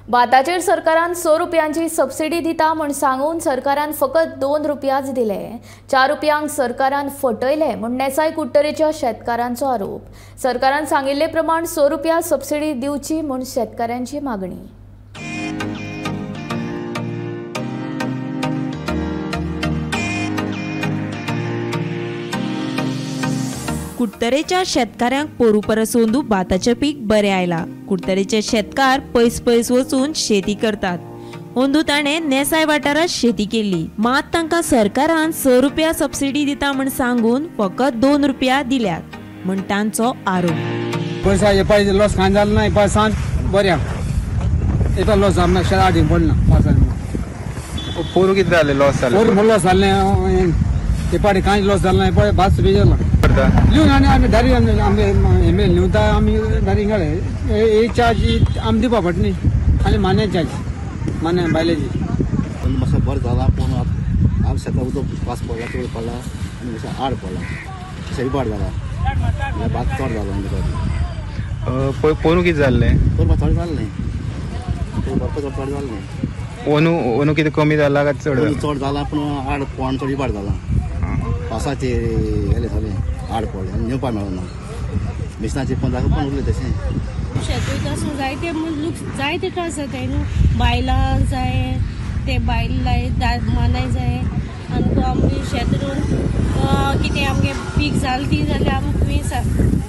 भाताचेर सरकारान 100 रुपयांची सबसिडी दिता म्हूण सांगून सरकारान फकत 2 रुपयाच दिले, 4 रुपयांक सरकारान फटयले म्हूण नेसाय कुडटरेच्या शेतकारांचो आरोप। सरकारान सांगिल्ले प्रमाण 100 रुपया सबसिडी दिवची म्हूण शेतकारांची मागणी। कुडटरेच्या शेतकाऱ्यांक पोरू परस अंदू भाताचें पीक बरें आयलां। कुडटरेचे शेतकार पयस पयस वचून शेती करतात। अंदू ताणें नेसाय वाठारांत शेती केल्ली, मात तांकां सरकारान 100 रुपया सबसिडी दिता म्हूण सांगून फकत 2 रुपया दिल्यात म्हूण तांचो आरोप। पयशे लॉस कांय जालें ना, पावसान बरें एका लॉस जावना, आठ पडना पावसान। पोरू कितें जालें लॉस जालें? पोरू लॉस जालें, हे पाटी कांय लॉस जालें ना, पळय भात सुबी जाला। लिवन आनी आमी दारी आमी लिवता, आमी दारी घाले हे चार्ज आमी दिवपा पडटा न्ही, आनी मान्या चार्ज मान्या बायलेची। मातसो बरें जाला पूण आम शेताक उदक पास पडला, चड पडला आनी मातशें आड पडला, अशें इबाड जाला, भात चड जाला। पोरू कितें जाल्लें? पोरू मात चड जालें न्ही, भरपूर चड जालें न्ही। ओनू कितें कमी जाला काय चड? चड जाला पूण आड पण चड इबाड जाला, पावसाचेर हेलें जालें, आड पडलें आनी नेवपा मेळना, मिशनाचे पण जागो पण उरलें तशें। शेत वयता आसतना जायते लूक जायते त्रास जाताय न्हू, बायलांक जाय ते बायल लाय मानाय जाय, आनी आमगे शेत रोवन कितें आमगे पीक जालें ती जाल्यार आमकां तुवें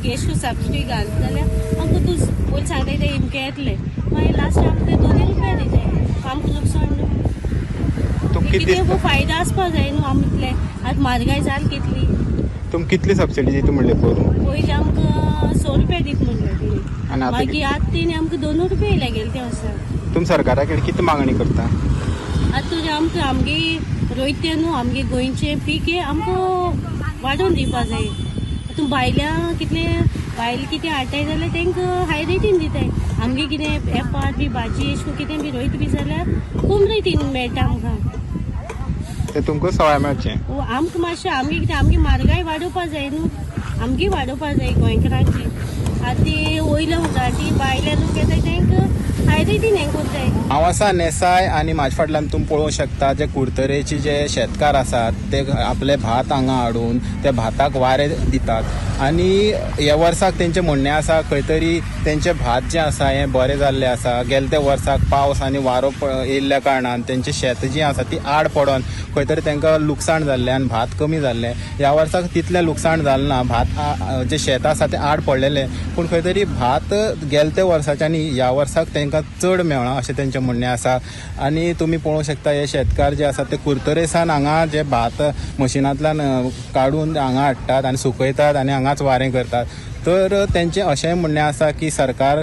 कॅश सबसिडी घालता जाल्यार आमकां तूं पयलीं सांगताय ते इमके येतले, मागीर लास्ट आमकां 2 रुपया दिताय, आमकां लुकसाण न्हू। कितें फायदो आसपा जाय न्हू आमतले, आतां म्हारगाय जाली कितली। तुम कितली सबसिडी दिता म्हणले पोरू? पयलीं आमकां 100 रुपया दीत म्हणले तिणी, मागीर आतां तिणी आमकां 2 रुपया येयले गेले ते वर्सा। तुम सरकारा कडेन कितें मागणी करता? आतां तुजें आमकां आमगे रोयते न्हू, आमगे गोंयचें पीक हें आमकां वाडोवन दिवपा जाय। आतां भायल्या कितले बायल कितें हाडटाय जाल्यार तांकां हाय रेटीन दिताय, आमगे कितें एपार बी भाजी अशें कितें बी रोयता बी जाल्यार कम रेटीन मेळटा आमकां। ते तुमकां सवाय मेळचें आमकां मातशें, आमगे कितें आमगे म्हारगाय वाडोवपा जाय न्हू, आमगे वाडोवपा जाय गोंयकारांची। आतां ती वयल्या उजाटी भायल्या लोक येताय तांकां हाय रेटीन हें करताय। हांव आसा नेसाय आनी म्हाजे फाटल्यान तुमी पळोवंक शकता जे कुडटरेचे जे शेतकार आसात ते आपले भात हांगा हाडून त्या भाताक वारें दितात आनी ह्या वर्साक तेंचें म्हणणें आसा खंय तरी तेंचें भात जें आसा हें बरें जाल्लें आसा। गेले ते वर्साक पावस आनी वारो येयल्ल्या कारणान तेंचें शेत जीं आसा ती आड पडोन खंय तरी तांकां लुकसाण जाल्लें आनी भात कमी जाल्लें। ह्या वर्साक तितलें लुकसाण जालें ना, भात जें शेत आसा तें आड पडलेलें, पूण खंय तरी भात गेले ते वर्साच्या आनी ह्या वर्साक तांकां चड मेळ्ळां अशें तेंचें म्हणणें आसा। आनी तुमी पळोवंक शकता हे शेतकार जे आसा ते कुडटरेसान हांगा जे भात मशिनांतल्यान काडून हांगा हाडटात आनी सुकयतात आनी हांगाच वारें करतात। तर तेंचें अशेंय म्हणणें आसा की सरकार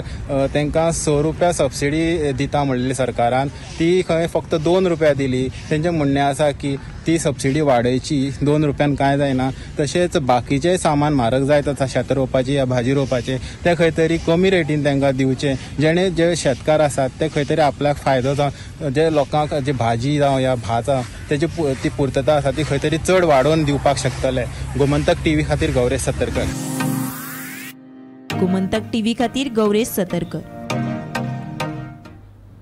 तांकां 100 रुपया सबसिडी दिता म्हणलेली सरकारान, ती खंय फक्त 2 रुपया दिली। तेंचें म्हणणें आसा की ती सबसिडी वाडयची, 2 रुपयान कांय जायना। तशेंच बाकीचें सामान म्हारग जायत आसा शेत रोवपाचें या भाजी रोवपाचें, तें खंय तरी कमी रेटीन तांकां दिवचें, जेणे जे शेतकार आसात ते खंय तरी आपल्याक फायदो जावन जे लोकांक जे भाजी जावं या भात जावं तेजी ती पुर्तता आसा ती खंय तरी चड वाडोवन दिवपाक शकतले। गोमंतक टीव्ही खातीर गौरेश सतरकर। गोमंतक टीव्ही खातीर गौरेश सतरकर।